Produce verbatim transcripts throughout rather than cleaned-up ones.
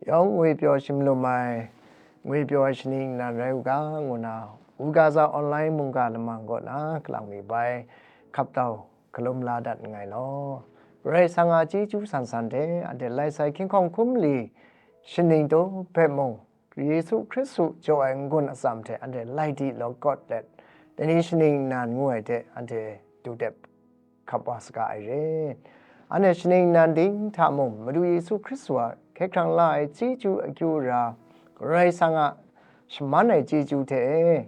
Yawng ngwi pyaw shim lum ai, ngwi pyaw ai shaning nan rai u ga, ngu na, u ga za online mungga lamang kaw na kalang mi bai hkap tau hkalum la dat nngai law. Karai Kasang a chyeju san san hte anhte lai sai hkying hkawng hkum li shaning taw hpe mung, Yesu Hkristu jaw ai n-gun atsam hte anhte lai di law kawt let, dai ni shaning nan ngu ai hte anhte du dep hkap wa saga ai re. Anhte shaning nan ding hta mung, Madu Yesu Hkristu a hkye hkrang la ai chyeju akyu ra, Karai Kasang a shaman ai chyeju hte e,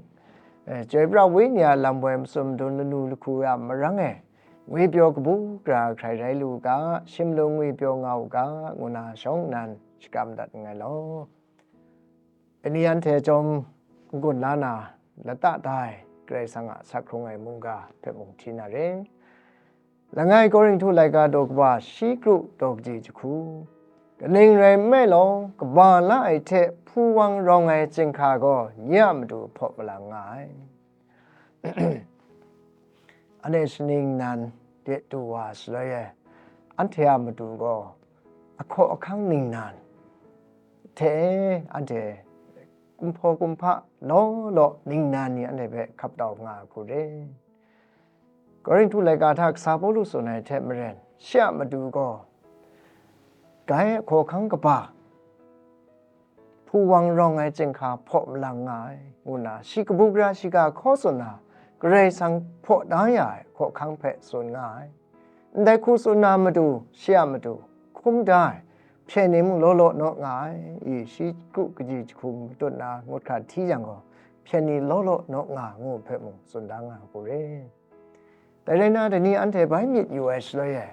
e, Chyoi pra Wenyi a lam woi matsun madun lanu lahku a marang e, ngwi pyaw kabu gara hkrai rai lu u ga, shim lung ngwi pyaw nga u ga, ngu na shawng nnan shakram dat nngai law. Dai ni anhte chyawm n-gun la na, lata da ai Karai Kasang a asak hkrung ai mungga hpe mung hti na re. Langai Korinhtu laika daw kaba shi kru daw kaji jahku, kaning rai nme law, kaba la ai hte hpu wang rawng ai chyinghka gaw nye a matu hpaw malang nga ai. Anhte shaning nan de du wa shaloi e, anhte a matu gaw ahkaw ahkang ningnan hte anhte kumhpaw kumhpa law law ningnan ni anhte hpe hkap tau nga ai hku re. Korinhtu laika hta kasa Pawlu tsun ai hte maren, shi a matu gaw, gai ahkaw ahkang kaba, hpu wang rawng ai chyinghka hpaw malang nga ai, ngu nna shi kabu gara shiga hkaw tsun na, Karai Kasang hpaw da ya ai hkawhkang hpe tsun nga ai. Ndai hku tsun na matu, shi a matu, hkum da ai, hpyen ni mung law law naw nga ai, i shi kru kaji jahku matut na ngut hkra hti yang gaw, hpyen ni law law naw nga ngu hpe mung tsun da nga ai hku re. Dai rai nna, dai ni anhte bai myit yu ai shaloi e,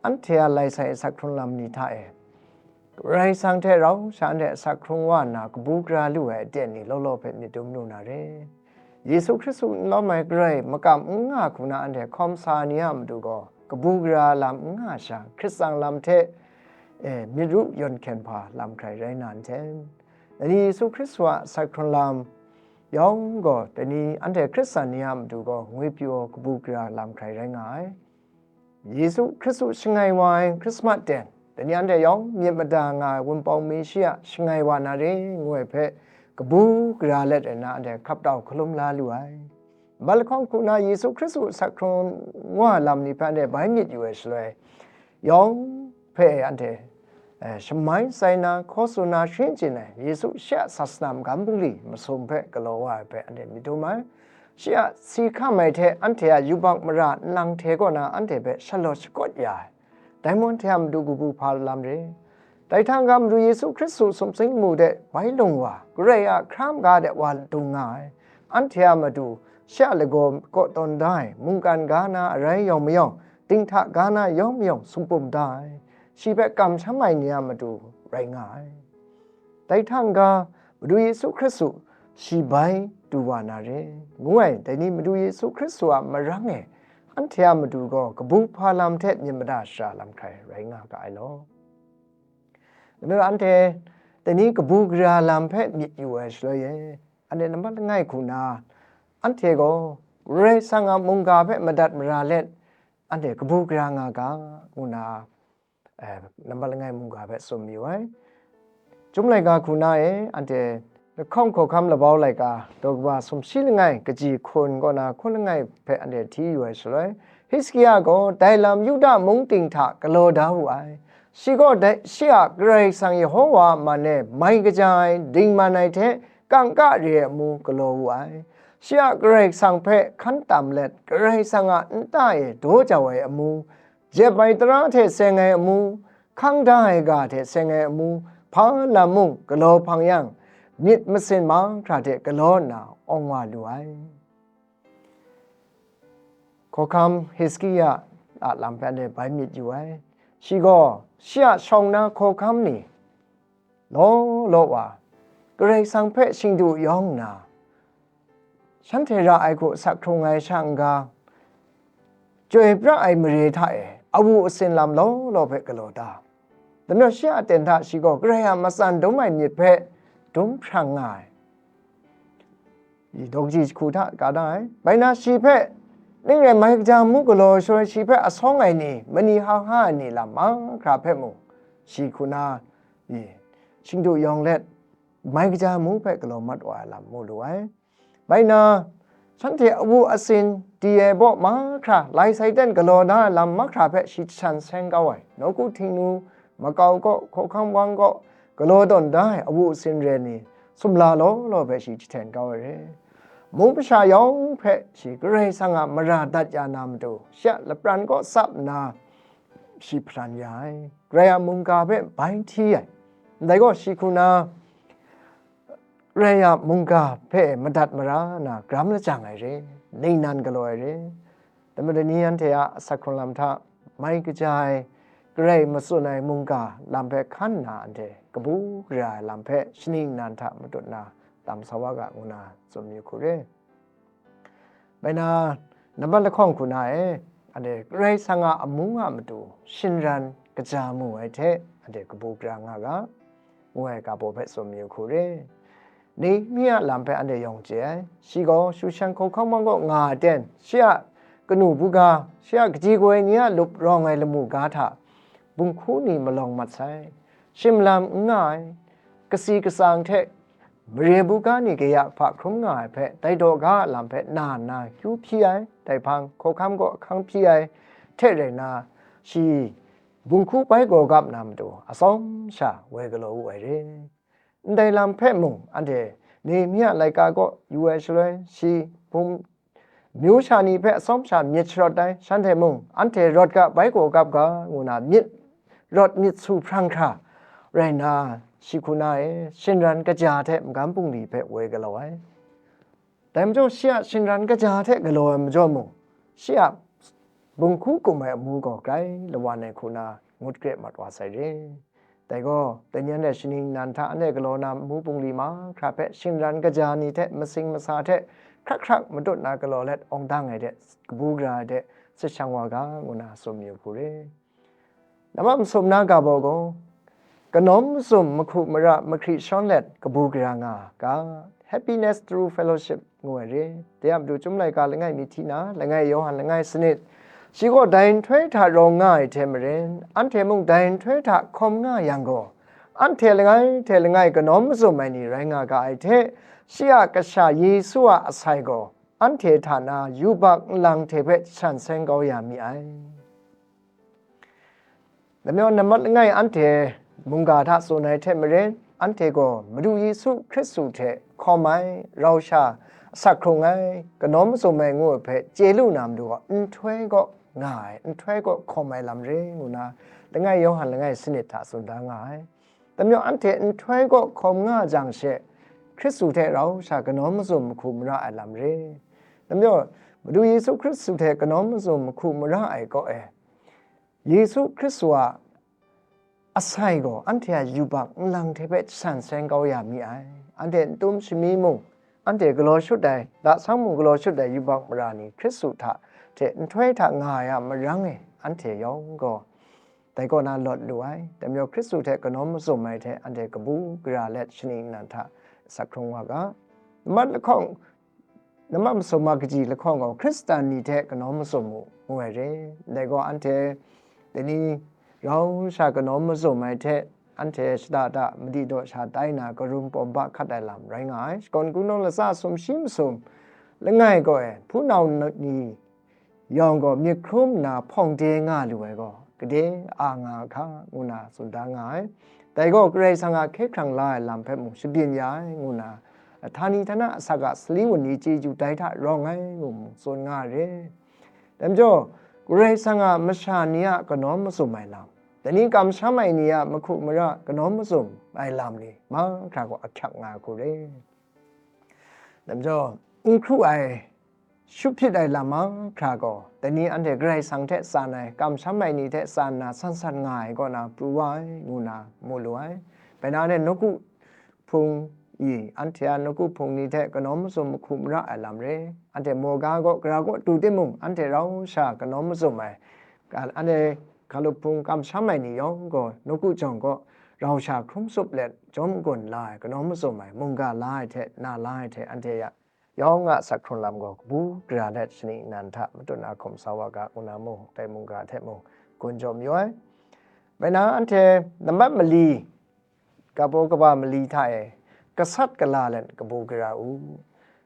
anhte a lai sai asak hkrung lam ni hta e, Karai Kasang hte rau sha anhte asak hkrung wa nna kabu gara lu ai aten ni law law hpe myit dum lu na re. Yesu Hkristu n lawm ai Karai makam n nga hku na anhte hkawm sa ni a matu gaw, kabu gara lam n nga sha, Hkrit tsang lam hte, e, myit ru yawn hkyen hpa lam hkrai rai na n ten? Dai ni Yesu Hkristu a asak hkrung lam yawng gaw, dai ni anhte Hkristan ni a matu gaw, ngwi pyaw kabu gara lam hkrai rai nga ai. Yesu Hkristu shangai wa ai Hkrismat ten, dai ni anhte yawng myit mada nga ai Wunpawng Mesha shangai wa na re, ngu ai hpe kabu gara let ai na anhte hkap tau hkalum la lu ai. Nbat lahkawng hku na Yesu Hkristu asak hkrung wa lam ni hpe anhte bai myit yu ai shaloi, yawng hpe anhte, eh, shamai sai na, hkaw tsun na, sharin chyin ai Yesu shi a sasana magam bungli masum hpe galaw wa ai hpe anhte myit dum ai. Shi a si hkam ai hte anhte a yubak mara nlang hte kaw na anhte hpe shalawt shakawt ya ai. Dai mung hte a matu kabu hpa lam re. Dai hta n-ga Madu Yesu Hkristu sumsing lamu de bai lung wa, Karai a hkra maga de wa dung nga ai. Anhte a matu shi a lagaw kaw tawn da ai mungkan ga na arai yawng mayawng, dinghta ga na yawng mayawng sumpu da ai. Shi hpe kamsham ai ni a matu rai nga ai. Dai hta n-ga, Madu Yesu Hkristu shi bai du wa na re, ngu ai, dai ni Madu Yesu Hkristu a marang e, anhte a matu gaw kabu hpa lam hte myit mada shara lam hkrai rai nga ga ai law. Ngu anhte dai ni kabu gara lam hpe myit yu ai shaloi e, anhte nambat langai hku na, anhte gaw Karai Kasang a mungga hpe madat mara let, anhte kabu gara nga ga, ngu na, eh, nambat langai mungga hpe tsun mayu ai. Chyum laika hku na e, anhte lahkawng hkawhkam labau laika, daw kaba sumshi langai, kaji hkun kaw na hkun langai hpe anhte hti yu ai shaloi, Hizkia gaw dai lam Yuda mung ting hta galaw da wu ai. Shi gaw dai, shi a Karai Kasang Yehowa a man e mai kaja ai, dingman ai hte kangka re ai amu galaw wu ai. Shi a Karai Kasang hpe hkan tam let, Karai Kasang a nta e daw jau ai amu, jep ai tara hte seng ai amu, hkang da ai ga hte seng ai amu, hpa lam mung galaw hpang yang, myit masin mahkra hte galaw nna awng wa lu ai. Hkawhkam Hizkia a lam hpe anhte bai myit yu ai. Shi gaw, shi a shawng na hkawhkam ni law law wa, Karai Kasang hpe shingdu yawng nna, shanhte ra ai hku asak hkrung ai sha n-ga, chyoi pra ai mare hta e awu asin lam law law hpe galaw da. Dai majaw shi a aten hta shi gaw Karai a matsan dum ai myit hpe dum hprang nga ai. Daw kaji jahku hta ka da ai. Bai na shi hpe ning rai mai kaja mu galaw shaloi shi hpe asawng ai ni, mani hau ha ai ni lam mahkra hpe mung, shi hku na, i, shingdu yawng let, mai kaja amu hpe galaw mat wa ai lam mu lu ai. Bai na, shanhte awu asin di ai baw mahkra, lai sai ten galaw na ai lam mahkra hpe shi jahtan seng kau ai. Nawku Htingnu makau kaw, hkawhkam wang kaw, galaw tawn da ai awu asin re ni, sumla law law hpe shi jahten kau ai re. Mung masha yawng hpe shi Karai Kasang a mara dat ya na matu, shi a lapran kaw tsap nna, shi hparan ya ai. Karai a mungga hpe bai hti ai. Ndai gaw shi hku na, Karai a mungga hpe madat mara na, gram lajang ai re, ningnan galaw ai re. Dai majaw ni anhte a asak hkrung lam hta mai kaja ai, Karai matsun ai mungga lam hpe hkan nna, anhte kabu gara ai lam hpe shaning nnan hta matut na tam sa wa ga, ngu na tsun yu hku re. Bai na, nambat lahkawng hku na e, anhte Karai Kasang a amu a matu shinran kaja mu ai hte, anhte kabu gara nga ga, ngu ai ga baw hpe tsun mayu hku re. Nehemia a lam hpe anhte yawng chye ai. Shi gaw Shushan hkawhkam wang kaw nga ai ten, shi a kanu buga, shi a kaji kaw ai ni a lup rawng ai lamu ga hta, bunghku ni malawng mat sai. Shim lam n nga ai, kasi kasang hte mare buga ni kaya hpa hkrum nga ai hpe, dai daw ga a lam hpe na nna kyu hpyi ai, dai hpang hkawhkam kaw ahkang hpyi ai hte rai nna, shi bunghku bai gaw gap na matu atsawm sha woi galaw wu ai re. Ndai lam hpe mung, anhte Nehemia laika kaw yu ai shaloi, shi bum myu sha ni hpe atsawm sha myit sharawt ai, shanhte mung anhte rawt ga, bai gaw gap ga, ngu na myit rawt myit su hprang hkra rai nna, shi hku na e, shinran kaja hte magam bungli hpe woi galaw ai. Dai majaw, shi a shinran kaja hte galaw ai majaw mung, shi a bunghku kum ai amu gaw grai lawan ai hku na ngut kre mat wa sai re. Dai gaw, dai ni anhte shaning nnan hta anhte galaw na amu bungli mahkra hpe shinran kaja ni hte masing masa hte hkrak hkrak matut na galaw let awng dang ai de, kabu gara ai de, sit shang wa ga, ngu na tsun mayu hku re. Nambat masum na ga baw gaw, kanawn mazum mahku mara mahkri shawn let kabu gara nga ga, happiness through fellowship ngu ai re. Dai a matu Chyum laika langai mi hti na, langai Yawhan langai sanit, shi gaw dai nhtoi hta rawng nga ai hte maren, anhte mung dai nhtoi hta hkawm nga yang gaw, anhte langai hte langai kanawn mazum ai ni rai nga ga ai hte, shi a Kasha Yesu a asai gaw anhte hta na yubak nlang hte hpe jahtan seng kau ya mi ai. Dai majaw, nambat langai anhte mungga hta tsun ai hte maren, anhte gaw Madu Yesu Hkristu hte hkawm ai, rau sha asak hkrung ai, kanawn mazum ai ngu ai hpe chye lu na matu gaw, nhtoi kaw nga ai, nhtoi kaw hkawm ai lam re, ngu na langai Yawhan langai sanit hta tsun da nga ai. Dai majaw, anhte nhtoi kaw hkawm nga jang she, Hkristu hte rau sha kanawn mazum mahku mara ai lam re. Dai majaw, Madu Yesu Hkristu hte kanawn mazum mahku mara ai kaw e, Yesu Hkristu a asai gaw anhte a yubak nlang hte hpe jahtan seng kau ya mi ai. Anhte n tum shami mung, anhte galaw shut ai, lasang mung galaw shut ai yubak mara ni Hkristu hta hte nhtoi hta nga ai a marang e, anhte yawng gaw dai kaw na lawt lu ai. Dai majaw, Hkristu hte kanawn mazum ai hte anhte kabu gara let shaning nnan hta asak hkrung wa ga. Nambat lahkawng, nambat masum a kaji lahkawng gaw, Hkristan ni hte kanawn mazum mu, ngu ai re. Dai gaw, anhte dai ni rau sha kanawn mazum ai hte, anhte shada da madi daw sha tai na, karum pawm ba hkat ai lam rai nga ai. Shakawn kungdawn latsa sumshi masum langai gaw e, hpunau ni yawng gaw myit hkrum nna hpawng de nga lu ai gaw, gade a nga a hka, ngu na tsun da nga ai. Dai gaw, Karai Kasang a hkye hkrang la ai lam hpe mung shabyin ya ai, ngu na, htani htana asak a sali wunli chyeju dai hta rawng ai, ngu mung tsun nga ai re. Dai majaw, Karai Kasang a masha ni a kanawn mazum ai lam, dai ni kamsham ai ni a mahku mara kanawn mazum ai lam ni mahkra gaw ahkyak nga ai hku re. Dai majaw, n hkru ai, shut hpyit ai lam mahkra gaw, dai ni anhte Karai Kasang hte tsan ai, kamsham ai ni hte tsan na san san nga ai kaw na pru wa ai, ngu na mu lu ai. Bai na anhte nawku hpung i, anhte a nawku hpung ni hte kanawn mazum mahku mara ai lam re. Anhte maw ga gaw, gara gaw du timung, anhte rau sha kanawn mazum ai, anhte hkalup hpung kamsham ai ni yawng gaw, nawku jawng gaw rau sha hkrum tsup let, jawm n-gun la ai, kanawn mazum ai, mungga la ai hte, na la ai hte, anhte ya yawng a asak hkrung lam gaw kabu gara let shaning nnan hta matut na hkawm sa wa ga, ngu na mung, dai mungga hte mung gun jaw mayu ai. Bai na, anhte nambat mali Kabaw kaba mali hta e gasat gala let kabu gara u.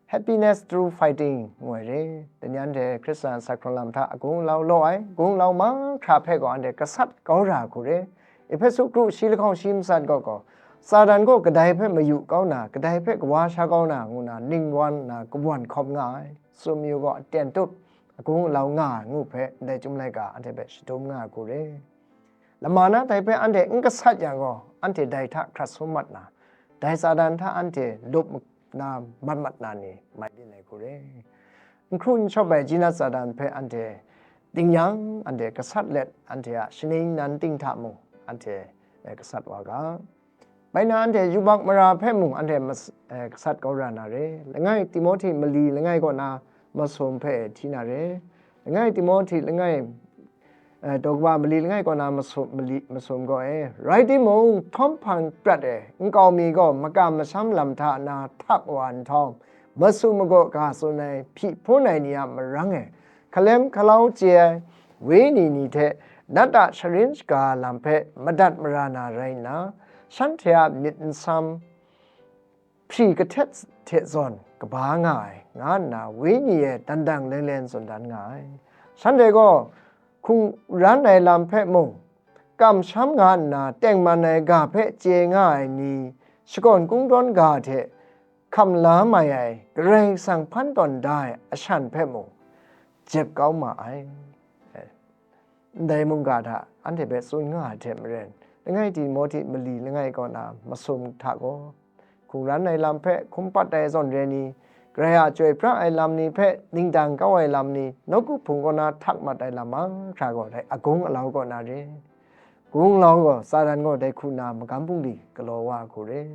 Happiness through fighting ngu ai re. Tengman hte Hkristan asak hkrung lam hta agung lau law ai, agung lau mahkra hpe gaw anhte gasat kau ra hku re. Ehpesu kru shi lahkawng shi matsat gaw gaw, Satan gaw kadai hpe mayu kau na, kadai hpe kawa sha kau na, ngu na ningwan na kawan hkawm nga ai. Tsun mayu gaw aten tup, agung alau nga ai ngu hpe ndai Chyum laika anhte hpe shadum nga ai hku re. Lama na dai hpe anhte n gasat yang gaw, anhte dai hta hkrat sum mat na, dai Satan hta anhte lup na mat mat na ni mai byin ai hku re. N hkru n shawp ai jinat Satan hpe anhte ding yang, anhte gasat let, anhte a shaning nan ting hta mung anhte, eh, gasat wa ga. Bai na anhte yubak mara hpe mung anhte mas-, eh, gasat kau ra na re. Langai Timohti mali langai kaw na masum hpe hti na re. Langai Timohti langai, eh, daw kaba mali langai kaw na masum, mali, masum gaw e. Rai timung, htawm hpang prat e, nkau mi gaw makam masham lam hta na htak wa nhtawm, masum magaw ga tsun ai, hpyi hpun ai ni a marang e, hkalem hkalau chye ai wenyi ni hte nat a sharin shaga lam hpe madat mara na rai nna, shanhte a myit nsam hpri kahtet hte zawn kaba nga ai, nga nna wenyi e dan dang leng leng tsun dan nga ai. Shanhte gaw hkungran ai lam hpe mung, kamsham nga nna tengman ai ga hpe chye nga ai ni, shakawn kungdawn ga hte hkam la mai ai, Karai Kasang hpan tawn da ai ashan hpe mung jep kau ma ai. Ndai mungga hta anhte hpe tsun nga ai hte maren, langai Timohti mali langai kaw na masum hta gaw, hkungran ai lam hpe hkum pat ai zawn re ni, Karai a chyoi pra ai lam ni hpe ningdang kau ai lam ni, nawku hpung kaw na htak mat ai lam mahkra gaw dai agung alau kaw na re. Agung alau gaw Satan gaw dai hku na magam bungli galaw wa ai hku re.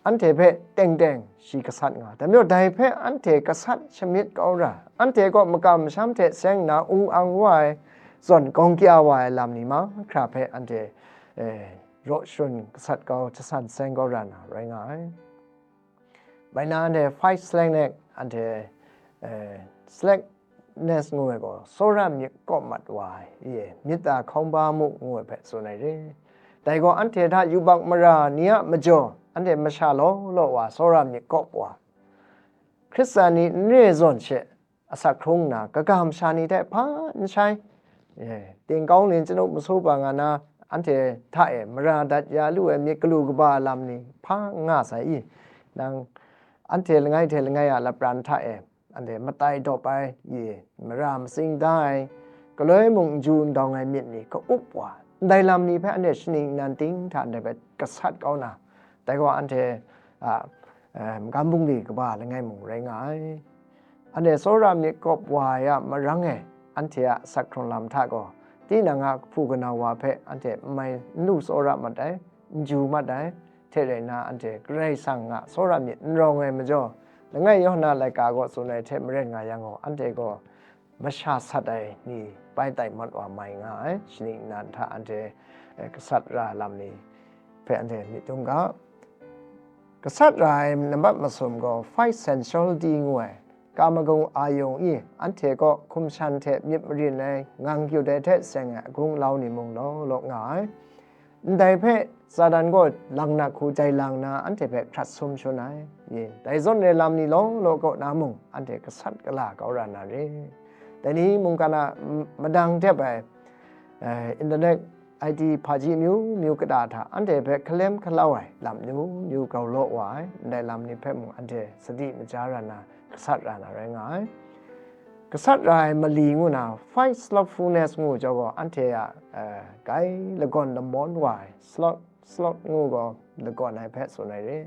Anhte hpe teng teng shi gasat nga. Dai majaw dai hpe anhte gasat shamyit kau ra, anhte kaw makam masham hte seng nna ung ang wa ai, zawn gawng kya wa ai lam ni mahkra hpe anhte, eh, raw sharun gasat kau, jasan seng kau ra na rai nga ai. Bai na anhte five slackness, anhte, eh, slackness ngu ai gaw, tsawra myit kawp mat wa ai, ye, myit a hkawng ba mu ngu ai hpe tsun ai re. Dai gaw anhte hta yubak mara ni a majaw, anhte masha law law wa tsawra myit kawp wa, Hkristan ni n re zawn she, asak hkrung nna, kaga masha ni hte hpa n shai. E, tingkau ling chanu masu pa nga na, anhte hta e mara dat ya lu ai myit galu kaba lam ni hpa n nga sai i? Nang anhte langai hte langai a lapran hta e, anhte matai dawp ai, i, mara matsing da ai, galoi mung n ju n dawng ai myit ni ka-up wa, ndai lam ni hpe anhte shaning nnan ting hta ndai hpe gasat kau na, dai gaw anhte a, eh, magam bungli kaba langai mung rai nga ai. Anhte tsawra myit kawp wa ai a marang e, anhte a asak hkrung lam hta gaw, tinang a kahpu kanau wa hpe anhte n mai n lu tsawra mat ai, n ju mat ai, hte rai nna anhte Karai Kasang a tsawra myit n rawng ai majaw, langai Yawhana laika gaw tsun ai hte maren nga yang gaw, anhte gaw masha sat ai ni bai tai mat wa mai nga ai, shaning nnan hta anhte, eh, gasat ra lam ni hpe anhte myit dum ga. Gasat ra ai nambat masum gaw five sensuality ngu ai, kamagung ayung i anhte kaw hkum shan hte myit marin ai, ngang kyut ai hte seng ai agung lau ni mung law law nga ai. Ndai hpe Satan gaw lang na hku jai lang na anhte hpe hkrat sum shun ai. Ye, dai zawn re lam ni law law kaw na mung, anhte gasat gala kau ra na re. Dai ni mungkan a m-, madang dep ai, eh, internet, I T hpaji amyu myu kata hta anhte hpe hkalem hkalau ai lam myu myu grau law wa ai, ndai lam ni hpe mung anhte sadi maja ra na, gasat ra na rai nga ai. Gasat ra ai mali ngu na, five slothfulness ngu jau gaw, anhte a, eh, grai lagawn lamawn wa ai, sloth, sloth ngu gaw lagawn ai hpe tsun ai re.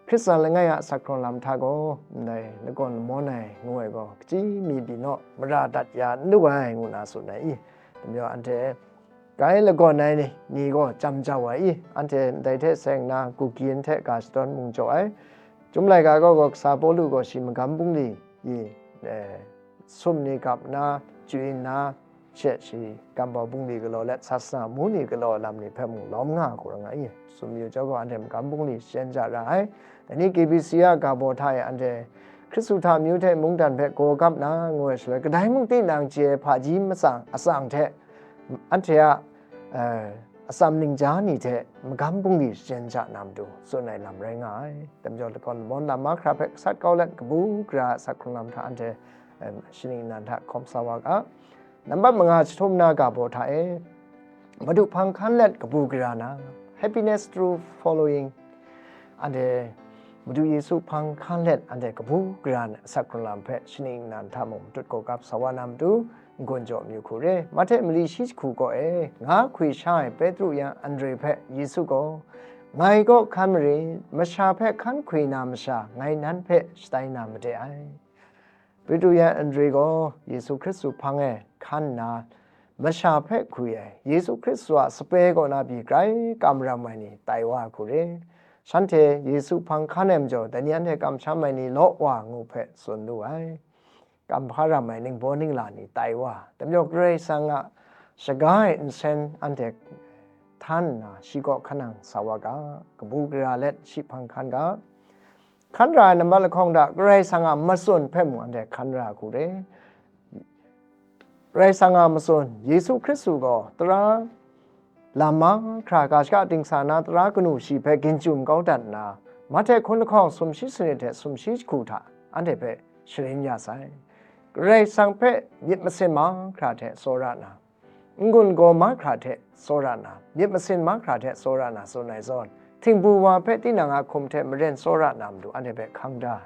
Hkristan langai a asak hkrung lam hta gaw, ndai lagawn lamawn ai ngu ai gaw, kachyi mi pyi naw, mara dat ya n lu ai, ngu na tsun ai i? Dai majaw anhte grai lagawn ai ni, ni gaw jam jau ai i? Anhte ndai hte seng nna, gugyin hte ga shadawn mung jaw ai. Chyum laika gaw, gaw kasa Pawlu gaw shi magam bungli i, eh, sum ni gap nna, chyu nna, she shi, kambau bungli galaw let, sasana mu ni galaw lam ni hpe mung lawm nga hku rai nga i? Tsun mayu jau gaw, anhte magam bungli shachyen ja ra ai. Dai ni K B C a ga baw hta e anhte Hkristu hta amyu hte mungdan hpe gaw gap na, ngu ai shaloi, kadai mung tinang chye ai hpaji matsang atsang hte anhte a, eh, atsam ningja ni hte magam bungli shachyen ja na matu tsun ai lam rai nga ai. Dai majaw, lakawn lamawn lam mahkra hpe gasat kau let, kabu gara a asak hkrung lam hta anhte, em, shaning nnan hta hkawm sa wa ga. Nambat manga chyahtum na ga baw hta e, Madu hpang hkan let kabu gara na, happiness through following. Anhte Madu Yesu hpang hkan let, anhte kabu gara na asak hkrung lam hpe shaning nnan hta mung matut gawgap sa wa na matu, n-gun jaw amyu hku re. Mahte mali shi jahku kaw e, nga hkwi sha ai Petru yan Andre hpe Yesu gaw, "Ngai kaw hkan marit, masha hpe hkan hkwi na masha, ngai nan hpe shatai na made ai." Petru yan Andre gaw Yesu Hkristu hpang e hkan nna, masha hpe hkwi ai, Yesu Hkristu a sape kaw na pyi grai kam ram ai ni tai wa ai hku re. Shanhte Yesu hpang hkan ai majaw, dai ni anhte kamsham ai ni law wa ngu hpe tsun lu ai. Kam hpa ram ai ningbaw ningla ni tai wa, dai majaw Karai Kasang a shaga e nsen anhte htan nna, shi kaw hkan nang sa wa ga, kabu gara let shi hpang hkan ga. Hkan ra ai nambat lahkawng hta Karai Kasang a matsun hpe mung anhte hkan ra ai hku re. Karai Kasang a matsun, Yesu Hkristu gaw tara lam mahkra ga shaka dingsa na tara kanu shi hpe ginjum kau dat nna, Mahte hkun lahkawng sumshi sanit hte sumshi jahku hta anhte hpe sharin ya sai. Karai Kasang hpe myit masin mahkra hte tsawra na, n-gun gaw mahkra hte tsawra na, myit masin mahkra hte tsawra na tsun ai zawn, htingbu wa hpe tinang a hkum hte maren tsawra na matu anhte hpe hkang da.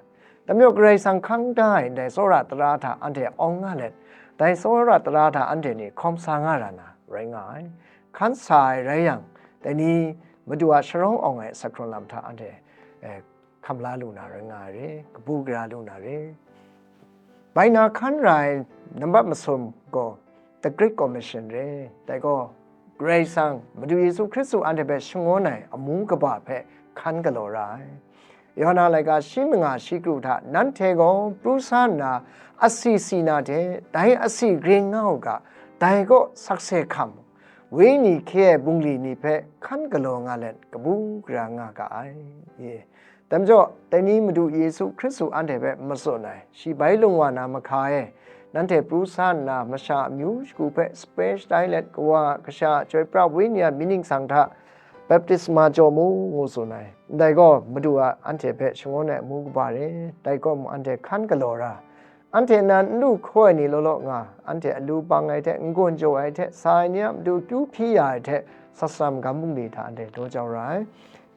Dai majaw Karai Kasang hkang da ai ndai tsawra tara hta anhte awng nga let, dai tsawra tara hta anhte ni hkawm sa nga ra na rai nga ai. Hkan sa ai rai yang, dai ni Madu a sharawng awng ai asak hkrung lam hta anhte, eh, hkam la lu na rai nga ai re, kabu gara lu na re. Bai na hkan ra ai nambat masum gaw The Great Commission re. Dai gaw, Karai Kasang, Madu Yesu Hkristu anhte hpe shangun ai amu kaba hpe hkan galaw ra ai. Yawhan a laika shi manga shi kru hta, nanhte gaw pru sa nna, asi si na hte, dai asi gring nga u ga, dai kaw sakse hkam, wenyi hkye ai bungli ni hpe hkan galaw nga let, kabu gara nga ga ai. Ye. Dai majaw, dai ni Madu Yesu Hkristu anhte hpe matsun ai, shi bai lung wa na mahka e, nanhte pru sa nna, masha amyu shagu hpe sape shatai let, Kawa, Kasha, Chyoi Pra Wenyi a mying ningsang hta baptisma jaw mu, ngu tsun ai. Ndai gaw, Madu a anhte hpe shangun ai amu kaba re, dai gaw mung anhte hkan galaw ra, anhte nan n lu hkaw ai ni law law nga, anhte alu bang ai hte, n-gun jaw ai hte, sa ai ni a matu kyu hpyi ya ai hte, sat sara magam bungli hta anhte daw jau ra ai.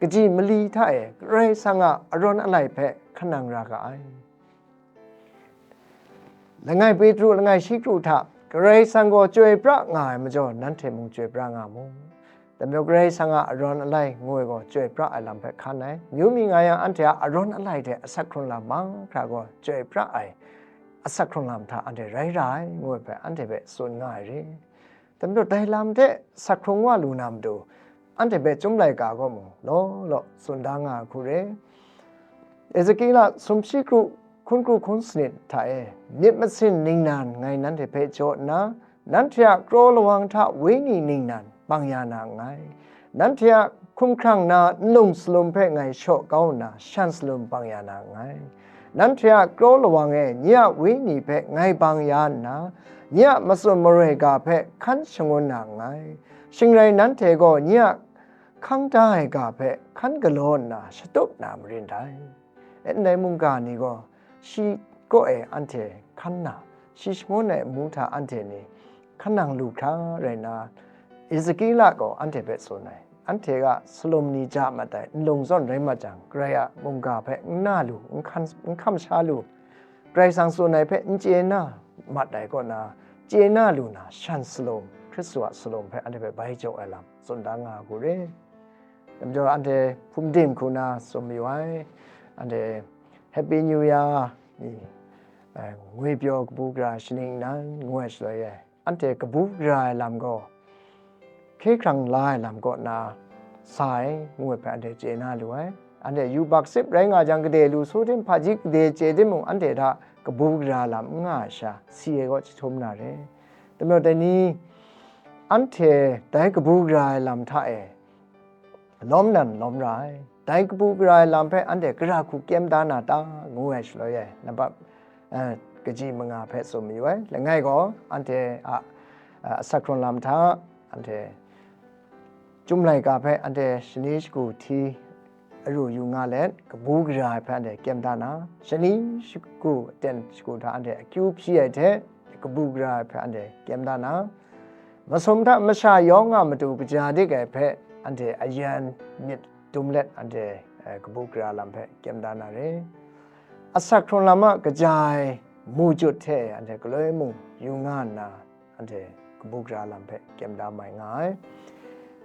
Kaji mali hta e, Karai Kasang a arawn alai hpe hkan nang ra ga ai. Langai Petru langai shi kru hta, Karai Kasang gaw chyoi pra nga ai majaw, nanhte mung chyoi pra nga mu. Dai majaw Karai Kasang a arawn alai ngu ai gaw chyoi pra ai lam hpe hkan ai. Amyu mi nga yang, anhte a arawn alai hte asak hkrung lam mahkra gaw chyoi pra ai asak hkrung lam hta anhte rai ra ai, ngu ai hpe anhte hpe tsun nga ai re. Dai majaw dai lam hte asak hkrung wa lu na matu, anhte hpe Chyum laika gaw mung law law tsun da nga ai hku re. Ezekiel a sumshi kru, hkun kru hkun sanit hta e, myit masin ningnan ngai nanhte hpe jaw nna, nanhte a kraw lawang hta wenyi ningnan bang ya na nngai. Nanhte a hkumhkrang na nlung salum hpe ngai shaw kau nna, shan salum bang ya na nngai. Nanhte a kraw lawang e nye a wenyi hpe ngai bang ya nna, nye a matsun maroi ga hpe hkan shangun na nngai. Shing rai nanhte gaw nye a hkang da ai ga hpe hkan galaw nna shatup na marin dai. E, ndai mungga ni gaw shi kaw e anhte hkan na, shi shangun ai amu hta anhte ni hkan nang lu hkra rai nna, Ezekiel gaw anhte hpe tsun ai, anhte a salum ni ja mat ai nlung zawn rai mat jang, Karai a mungga hpe n na lu, n hkan, n hkam sha lu, Karai Kasang tsun ai hpe n chye na mat ai kaw na, chye na lu na, shan salum, Hkristu a salum hpe anhte hpe bai jaw ai lam tsun da nga ai hku re. Dai majaw anhte hpung dim hku na tsun mayu ai, anhte Happy New Year ni, eh, ngwi pyaw kabu gara shaning nnan ngu ai shaloi e, anhte kabu gara ai lam gaw, hkye hkrang la ai lam kaw na sa ai, ngu ai hpe anhte chye na lu ai. Anhte yubak sip rai nga jang, gade lu su tim, hpaji gade chye timung, anhte hta kabu gara lam n nga ai sha, si ai kaw chyahtum na re. Dai majaw dai ni, anhte dai kabu gara ai lam hta e lawm nan lawm ra ai. Dai kabu gara ai lam hpe anhte gara hku kyem da na ta, ngu ai shaloi e, nambat, eh, kaji manga hpe tsun mayu ai. Langai gaw, anhte a, a, asak hkrung lam hta, anhte Tum laika hpe anhte shani shagu hti aru yu nga let, kabu gara ai hpe anhte kyem da na, shani shagu aten shagu hta anhte akyu hpyi ai hte kabu gara ai hpe anhte kyem da na, masum hta masha yawng a matu kaja dik ai hpe anhte ayan myit dum let anhte, eh, kabu gara lam hpe kyem da na re. Asak hkrung lam a kaja ai mu jut hte anhte galoi mung yu nga nna, anhte kabu gara lam hpe kyem da mai nga ai.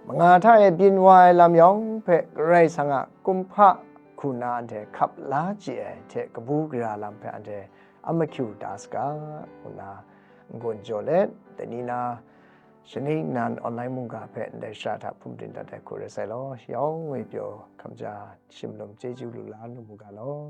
Manga hta e byin wa ai lam yawng hpe Karai Kasang a kumhpa hku na anhte hkap la chye ai hte kabu gara lam hpe anhte a mahkyu da saga, ngu nna n-gun jaw let, dai ni na shani nnan online mungga hpe ndai shara hta hpung byin dat ai hku rai sai law, yawng ngwi pyaw hkam ja shim lum chyeju lu la nu mu ga law.